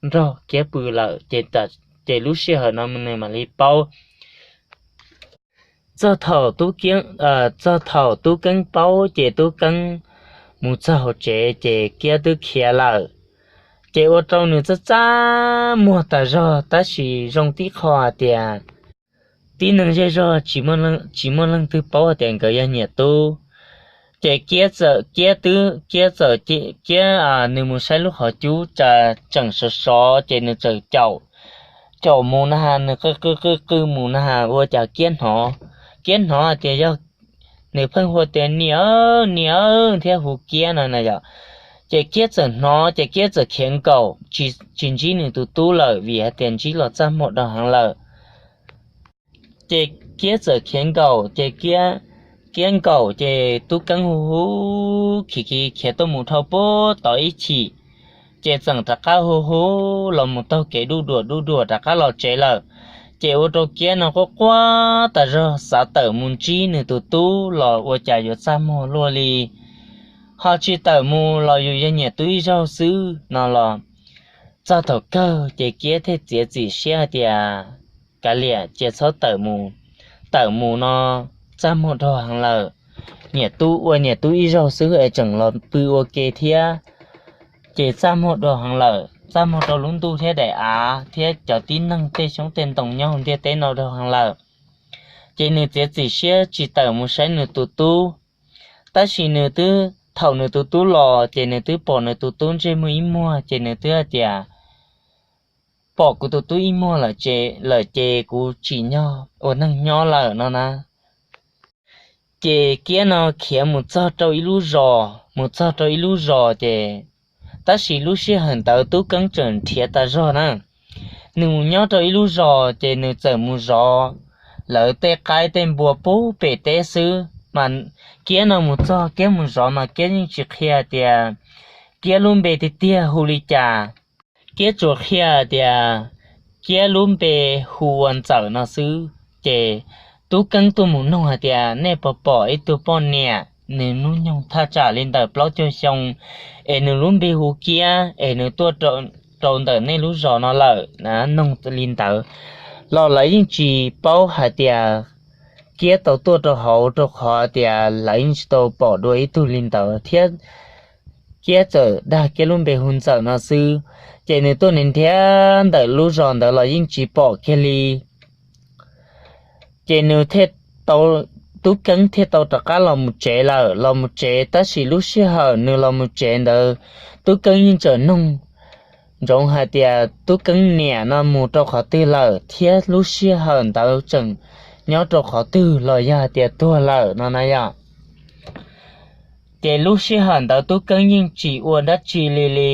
nrog Kiab pw lawm. Ces lub sij hawm no nws mam li paub. Txog thaum tub Keeb paub ces tub Keeb mus txog hauv tsev ces Kiab twb khiav lawm. Ces ua rau nws txaj txaj muag tas zog, tab sis zoo tib qho hais tias tib neeg zej zog tsis muaj leej twg paub hais tias nkawd yog niam tub. Ces Kiab txawm, Kiab twb, Kiab txawm, Kiab nws mus saib lub qhov cub tseem sov sov ces nws txawm caum, caum mus na has, nws qw qw qw qw mus na has ua cas Kiab hnov, Kiab hnov hais tias yog nws pheej hu tias niam, niam thiab hu Kiab no na yom. Ces Kiab txawm hnov ces Kiab txawm khiav nkaum, tsis ntsib nws tus tub lawm vim hais tias ntsib los txaj muag dhau heev lawm. Ces Kiab txawm khiav nkaum ces Kiab, Kiab nkaum ces tub Keeb hu hu, khiav khiav khiav tuaj mus dhau puag tod ib chim, ces txawm rov qab hu hu los mus taug kev duj duam duj duam rov qab los tsev lawm. Ces ua rau Kiab no quaj quaj tas zog, xav tawm mus ntsib nws tus tub los ua cas yuav txaj muag luaj li, ho tsis tawm mus los yus yog niam tub ib zaug xwb no los. Txog thaum kawg ces Kiab thiaj txiav txim siab hais tias kav liam cia txhob tawm mus, tawm mus no txaj muag dhau heev lawm. Niam tub ua niam tub ib zaug xwb es tseem los pw ua ke thiab, ces txaj muag dhau heev lawm, txaj muag rau lub ntuj thiab daim av thiab cov tib neeg tej xyoob tej ntoo nyob hauv ntiaj teb no dhau heev lawm. Ces nws txiav txim siab tsis tawm mus saib nws tus tub. Tab sis nws twb, thaum nws tus tub los ces nws twb pom nws tus tub ntsej muag ib muag ces nws twb hais tias, pom kuv tus tub ib muag lawm ces kuv tsim nyog ua neeg nyob lawm no na. Ces Kiab no khiav mus txog rau ib lub zos, mus txog rau ib lub zos ces, tab sis lub sij hawm ntawd tub Keeb tseem nrhiav tas zog na. Nws mus nyob rau ib lub zos ces nws txawm mus zov lawv tej qaib tej npua puag pem teb xwb mas. Kiab no mus txog Kiab mus zov mas Kiab yeej tsis qhia tias Kiab lub npe tiag tiag hu li cas. Kiab tsuas qhia tias Kiab lub npe hu ua Ntxawm no xwb. Ces tub Keeb tuaj mus noog hais tias nej puas pom ib tug poj niam nws hnub nyoog thaj tsam li ntawm plaub caug xyoo es nws lub npe hu Kiab es nws tuaj rau ntawm nej lub zos no lawm, noog li ntawd los lawv yeej tsis paub hais tias Kiab tau tuaj rau hauv rau qhov tias lawv yeej tsis tau pom dua ib tug li ntawd thiab. Kiab txawm dag Kiab lub npe hu Ntxawm no xwb, ces nws tuaj nrhiav ntawm lub zos ntawd los yeej tsis pom kiag li. Ces nws thiaj tau, tub Keeb thiaj tau rov qab los mus tsev lawm, los mus tsev tab sis lub sij hawm nws los mus tsev ntawd, tub Keeb yeej tseem noog ntsoov hais tias tub Keeb niam no mus rau qhov twg lawm thiab lub sij hawm ntawd tseem nyob rau qhov twg los yog hais tias tuag lawm no na yom. Ces lub sij hawm ntawd tub Keeb yeej tsis ua dab tsi li li,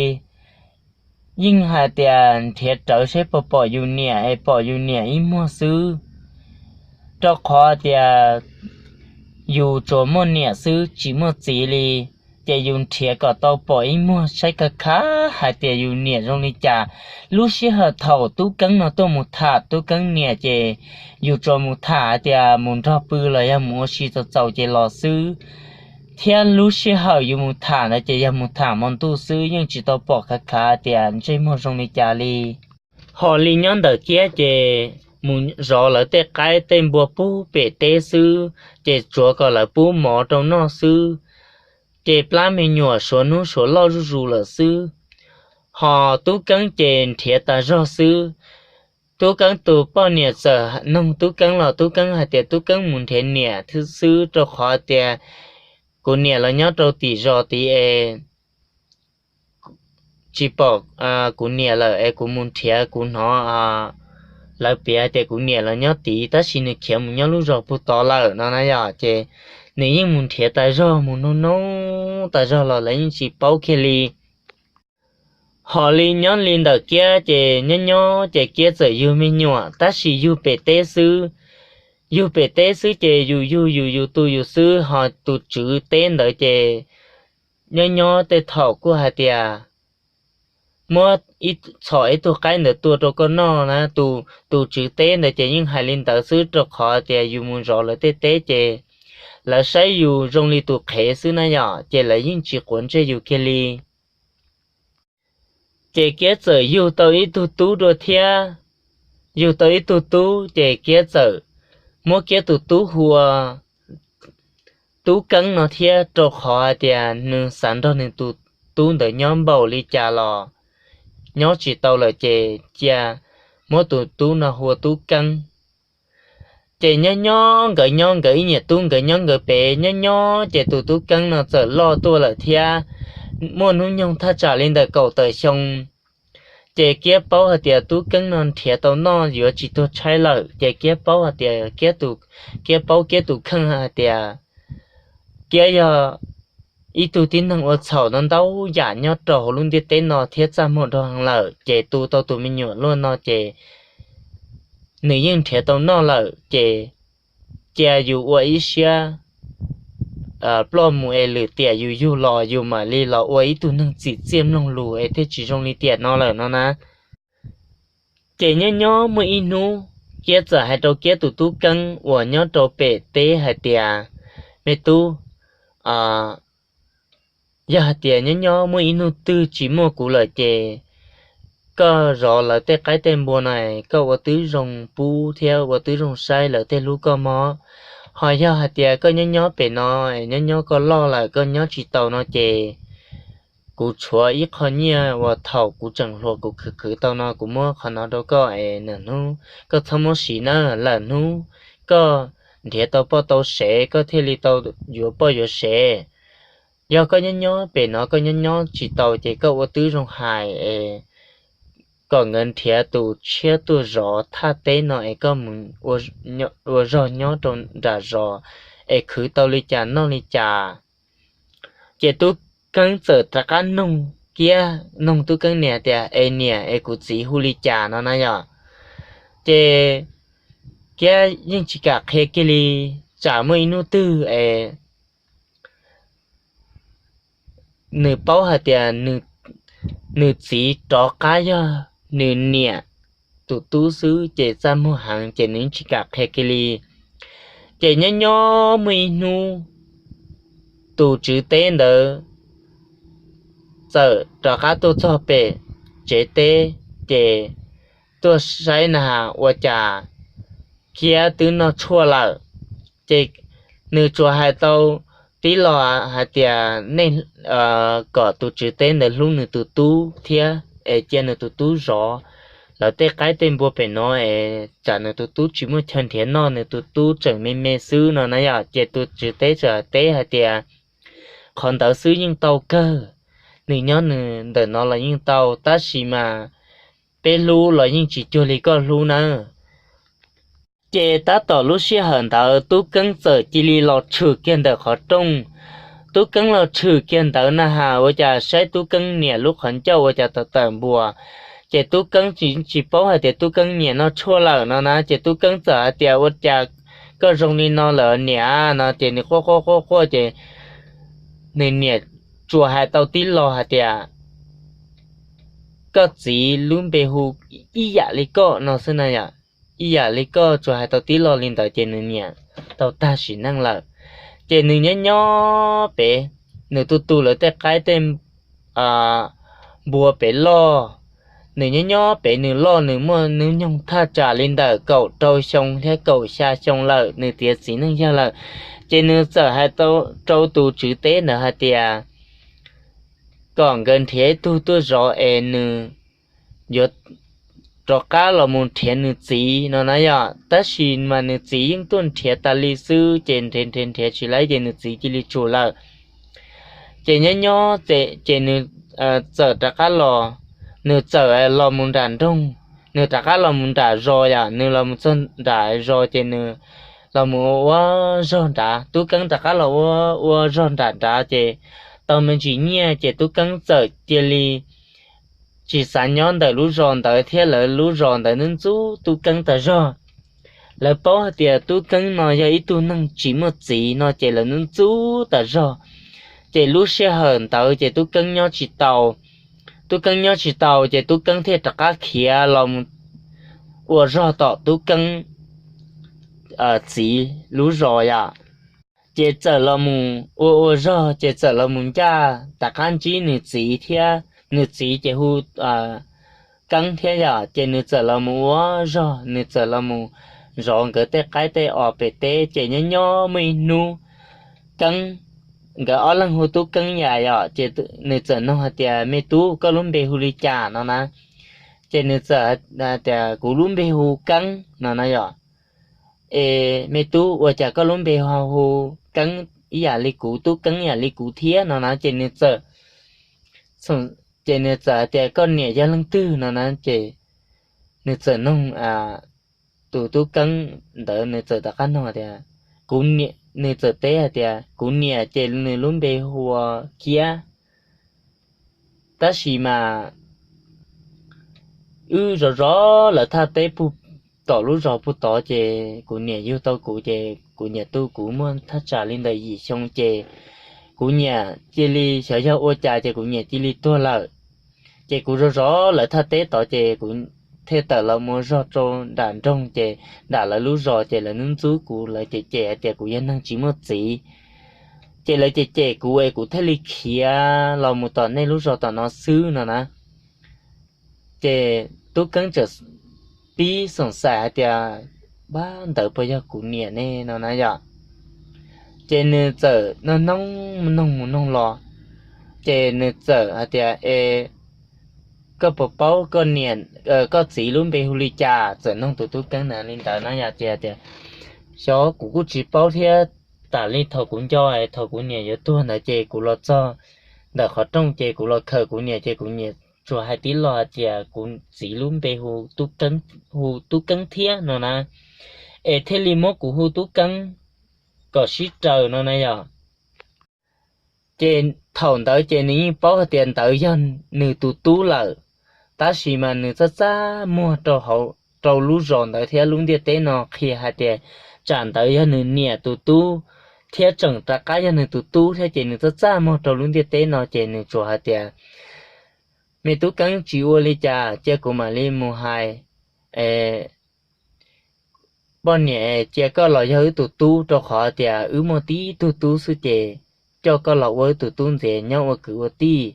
yeej hais tias nrhiav rawv seb puas pom yus niam es pom yus niam ib muag xwb, rau qhov tias yus tsuas muaj niam xwb tsis muaj txiv li, ces yus nrhiav kom tau pom ib muag saib khav khav hais tias yus niam zoo li cas. Lub sij hawm thaum tub Keeb no tuaj mus tham tub Keeb niam ces yus tsuas mus tham hais tias mus nrog pw los yog mus ua si txaus txaus ces los xwb, thiab lub sij hawm yus mus tham ntawd ces yog mus tham hmo ntuj xwb, yeej tsis tau pom khav khav tias ntsej muag zoo li cas li. Ho li nyob ntawm Kiab ces mus zov lawv tej qaib tej npua puag pem teb xwb, ces tsuav kom lawv pub mov rau noj xwb, ces plab me nyuam suav hnub suav loj zuj zus lawm xwb. Ho tub Keeb ces nrhiav tas zog xwb. Tub Keeb tus poj niam txawm noog tub Keeb los tub Keeb hais tias tub Keeb mus nrhiav niam xwb, rau qhov tias kuv niam los nyob rau tim zos tid es tsis pom kuv niam lawm es kuv mus nrhiav kuv hnov lawv piav tias kuv niam los nyob tid tab sis nws khiav mus nyob lub zos puag tod lawm no na yom. Ces nws yeej mus nrhiav tas zog, mus nug nug tas zog los lawv yeej tsis paub kiag li. Hos li nyob li ntawm Kiab ces nyob nyob ces Kiab txawm yug me nyuam tab sis yug pem teb xwb. Yug pem teb xwb ces yus yug yus yus tu yus xwb, hos tus tswv teb ntawd ces nyob nyob tej thaum kuj hais tias muab txhom ib tug qaib ntawd tua rau koj noj na. Tus tswv teb ntawd ces yeej hais li ntawd xwb rau qhov tias yus mus zov lawv tej teb ces lawv saib yus zoo li tus qhev xwb na yom, ces lawv yeej tsis quav ntsej yus kiag li. Ces Kiab txawm yug tau ib tug tub dua thiab. Yug tau ib tug tub ces Kiab txawm muab Kiab tus tub hu ua Tub Keeb no thiab, rau qhov hais tias nws xav nrog nws tus tub ntawd nyob npaum li cas los nyob tsis tau lawm ces cia muab tus tub no hu ua Tub Keeb. Ces nyob nyob nkawd nyob nkawd ib niam tub nkawd nyob nkawd pem, nyob nyob ces tus Tub Keeb no txawm loj tuaj lawm thiab. Muaj hnub nyoog thaj tsam li ntawm kaum tawm xyoo. Ces Kiab paub hais tias Tub Keeb no nrhiav tau noj yuav tsis tuag tshaib lawm, ces Kiab paub hais tias Kiab tus, Kiab paub Kiab tus kheej hais tias Kiab yog ib tug tib neeg ua txhaum no ntau yam nyob rau hauv lub ntiaj teb no thiab txaj muag dhau heev lawm, ces tu tau tus me nyuam luaj no ces nws yeej nrhiav tau noj lawm, ces cia yus ua ib siab ploj mus es lwm tiam yus yug los yus mam li los ua ib tug neeg txim txiaj mloog lus es thiaj tsis zoo li tiam no lawm no na. Ces nyob nyob muaj ib hnub Kiab txawm hais rau Kiab tus tub Keeb uas nyob rau pem teb hais tias, Me tub, yog hais tias nyob nyob muaj ib hnub twg tsis muaj kuv lawm ces koj zov lawv tej qaib tej npua no koj ua tib zoo pub thiab ua tib zoo saib lawv tej hlub koj mob. Ho yog hais tias koj nyob nyob pem no, nyob nyob koj loj lawm koj nyob tsis tau no ces kuv tshuav ib qho nyiaj uas thaum kuv tseem hluas kuv khwv khwv tau no kuv muab qhov no rau koj es lwm hnub koj txhob muab siv na, lwm hnub koj nrhiav tau poj tau sev koj thiaj li tau yuav poj yuav sev. Yog koj nyob nyob pem no koj nyob nyob tsis tau ces koj ua tib zoo hais es kom nkawd nrhiav tus tshiab tuaj zov thaj teb no es koj mus ua zog nyob rau nram zos es khwv tau li cas noj li cas. Ces Tub Keeb txawm rov qab noog Kiab, noog Tub Keeb niam tias, Es niam, es kuv txiv hu li cas no na yom? Ces Kiab yeej tsis kam qhia kiag li, tsam muaj ib hnub twg es nws paub hais tias nws txiv rov qab yog nws niam tus tub xwb ces txaj muag heev ces nws tsis kam qhia kiag li. Ces nyob nyob muaj ib hnub tus tswv teb ntawd txawm rov qab tuaj txog pem tsev teb, ces tuaj saib na has ua cas Kiab twb noj tshuaj lawm. Ces nws tsuas hais tau tib lo hais tias nej kom tus tswv teb ntawd hlub nws tus tub thiab es cia nws tus tub zov lawv tej qaib tej npua pem no es tsam nws tus tub tsis muaj chaw nrhiav noj, nws tus tub tseem me me xwb no na yom. Ces tus tswv teb txawm teb hais tias, Qhov ntawd xwb yeej tau kawg, nws nyob nws ntawm no los yeej tau, tab sis mas peb hlub los yeej tsis cuag li koj hlub nawb. Ces tab tom lub sij hawm ntawd Tub Keeb txawm cia li los tshwm kiag ntawm qhov rooj. Tub Keeb los tshwm kiag ntawd na has ua cas saib Tub Keeb niam lub qhov ncauj ua cas tawm tawm npuas. Ces Tub Keeb tsis paub hais tias Tub Keeb niam noj tshuaj lawm no na. Ces Tub Keeb txawm hais tias, Ua cas koj zoo li no lawm niam? No ces nws quaj quaj quaj quaj ces nws niam tsuas hais tau tib lo hais tias, Koj txiv lub npe hu ib yam li koj no xwb na yom. Ib yam li koj, tsuas hais tau tib lo li ntawd ces nws niam tau tag sim neej lawm. Ces nws nyob nyob pem, nws tu tu lawv tej qaib tej npua pem loj. Nws nyob nyob pem nws loj, nws muaj hnub nyoog thaj tsam li ntawm kaum rau xyoo thiab kaum xya xyoo lawm, nws tiav txiv neej yawg lawm. Ces nws txawm hais rau tus tswv teb ntawd hais tias kom nkawd nrhiav ib tug tuaj zov es nws yuav rov qab los mus nrhiav nws txiv no na yom. Tab sis mas nws txiv yeej tuaj nrhiav tas li xwb ces nrhiav nrhiav nrhiav tsis laib ces nws txiv cia li tsum lawm. Ces nyob nyob ces nws txawm rov qab los, nws txawm los mus nram nroog, nws rov qab los mus nram zos yom, nws los mus txog nram zos ces nws los mus ua ua zog nrad. Tub Keeb rov qab los ua ua zog nram nrad ces tau me ntsis nyiaj ces Tub Keeb txawm cia li tsis xav nyob ntawm lub zos ntawd thiab lawv lub zos ntawd ntxub Tub Keeb tas zog. Lawv paub hais tias Tub Keeb no yog ib tug neeg tsis muaj txiv no ces lawv ntxub tas zog. Ces lub sij hawm ntawd ces Tub Keeb nyob tsis tau. Tub Keeb nyob tsis tau ces Tub Keeb thiaj rov qab khiav los ua zog tom Tub Keeb txiv lub zos yom. Ces txawm los mus ua ua zog ces txawm los mus ncaj tom qab ntsib nws txiv thiab, nws txiv ces hu Keeb thiab yom, ces nws txawm los mus ua zog, nws txawm los mus zov nkawd tej qaib tej os pem teb. Ces nyob nyob muaj ib hnub Keeb, nkawd ob leeg hu Tub Keeb yam yom, ces nws txawm nug hais tias, Me tub, koj lub npe hu li cas? no na. Ces nws txawm tias, Kuv lub npe hu Keeb, no na yom. Es me tub, ua cas koj lub npe ho hu Keeb ib yam li kuv, Tub Keeb ib yam li kuv thiab? no na. Ces nws txawm, ces nws txawm hais tias, Koj niam yog leej twg? no na. Ces nws txawm nug tus Tub Keeb ntawd, nws txawm rov qab nug tias, kuv, nws txawm teb hais tias, Kuv niam ces nws lub npe hu ua Kiab, tab sis mas wb zov zov lawv thaj teb puag tom lub zos puag tod ces kuv niam yug tau kuv ces kuv niam tu kuv muaj thaj tsam li ntawm yim xyoo ces kuv niam cia li xyov yog ua cas ces kuv niam cia li tuag lawm. Ces kuv zov zov lawv thaj teb tod ces kuv thiaj tawm los mus zog rau nram nroog ces nram lawv lub zos ces lawv ntxub ntxub kuv, lawv cem cem hais tias kuv yog neeg tsis muaj txiv. Ces lawv cem cem kuv es kuv thiaj li khiav los mus tom nej lub zos tom no xwb, no na. Ces Tub Keeb txawm pib xoom xaim hais tias, Ab, ntawd puas yog kuv niam ne? no na yom. Ces nws txawm nug nug mus nug los, ces nws txawm hais tias, Es koj puas paub koj niam, koj txiv lub npe hu li cas? Txawm nug tus Tub Keeb na li ntawd na yom. Ces tias, Xyov, kuv kuj tsis paub thiab. Tas li thaum kuv nco, thaum kuv niam yuav tuag ntawd ces kuv los txog ntawm qhov rooj ces kuv los khawm kuv niam ces kuv niam tsuas hais tib lo hais tias kuv txiv lub npe hu Tub Keeb thiab, no na. Es thiaj li muab kuv hu Tub Keeb kom sib raws, no na yom. Ces thaum ntawd ces nws yeej paub hais tias ntawd yog nws tus tub lawm, tab sis mas nws txaj txaj muag rau lub zos ntawd thiab lub ntiaj teb no qhia hais tias tsam ntawd yog nws niam tus tub thiab tseem rov qab yog nws tus tub thiab. Ces nws txaj txaj muag rau lub ntiaj teb no ces nws tsuas hais tias, Me Tub Keeb, tsis ua li cas, cia kuv mam li mus hais poj niam cia koj los yog wb tus tub, rau qhov tias wb muaj tib tug tub xwb ces coj koj los ua wb tus tub ntxiv, nyob ua kwv ua tij,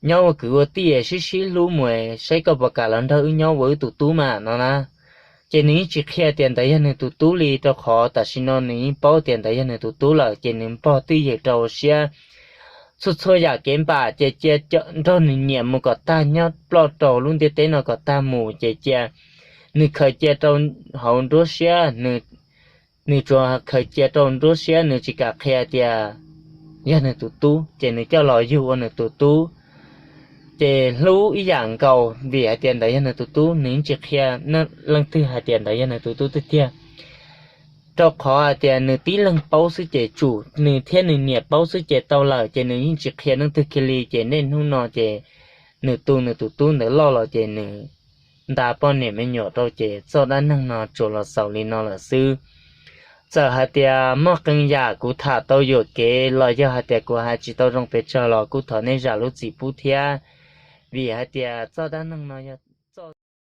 nyob ua kwv ua tij sib sib hlub mus, saib koj puas kam los nrog wb nyob ua wb tus tub mas, no na. Ces nws yeej tsis qhia tias ntawd yog nws tus tub li, rau qhov tam sim no nws yeej paub tias ntawd yog nws tus tub lawm, ces nws npog twj ywm rau siab txhua txhua yam kev npam, ces cia nrog nws niam mus kom tag nyob ploj rau lub ntiaj teb no kom tag mus, ces cia nws khaws cia rau hauv nruab siab, nws tsuas khaws cia rau nruab siab, nws tsis kam qhia tias yog nws tus tub, ces nws coj los yug ua nws tus tub. Ces hlub ib yam nkaus, vim hais tias ntawd yog nws tus tub, nws yeej tsis qhia leej twg hais tias ntawd yog nws tus tub tiag tiag. Rau qhov hais tias nws tib leeg paub xwb ces tsum nws thiab nws niam paub xwb ces tau lawm, ces nws yeej tsis qhia leej twg kiag li. Ces niaj hnub no ces nws tu nws tus tub ntawd loj los ces nws nta poj niam me nyuam rau, ces txoj dab neeg no tsuas los xaus li no lawm xwb. Txawm hais tias muaj qee yam kuv tham tau yuam kev los yog hais tias kuv hais tsis tau zoo pes tsawg los kuj thov nej zam lub txim pub thiab, vim hais tias txoj dab neeg no yog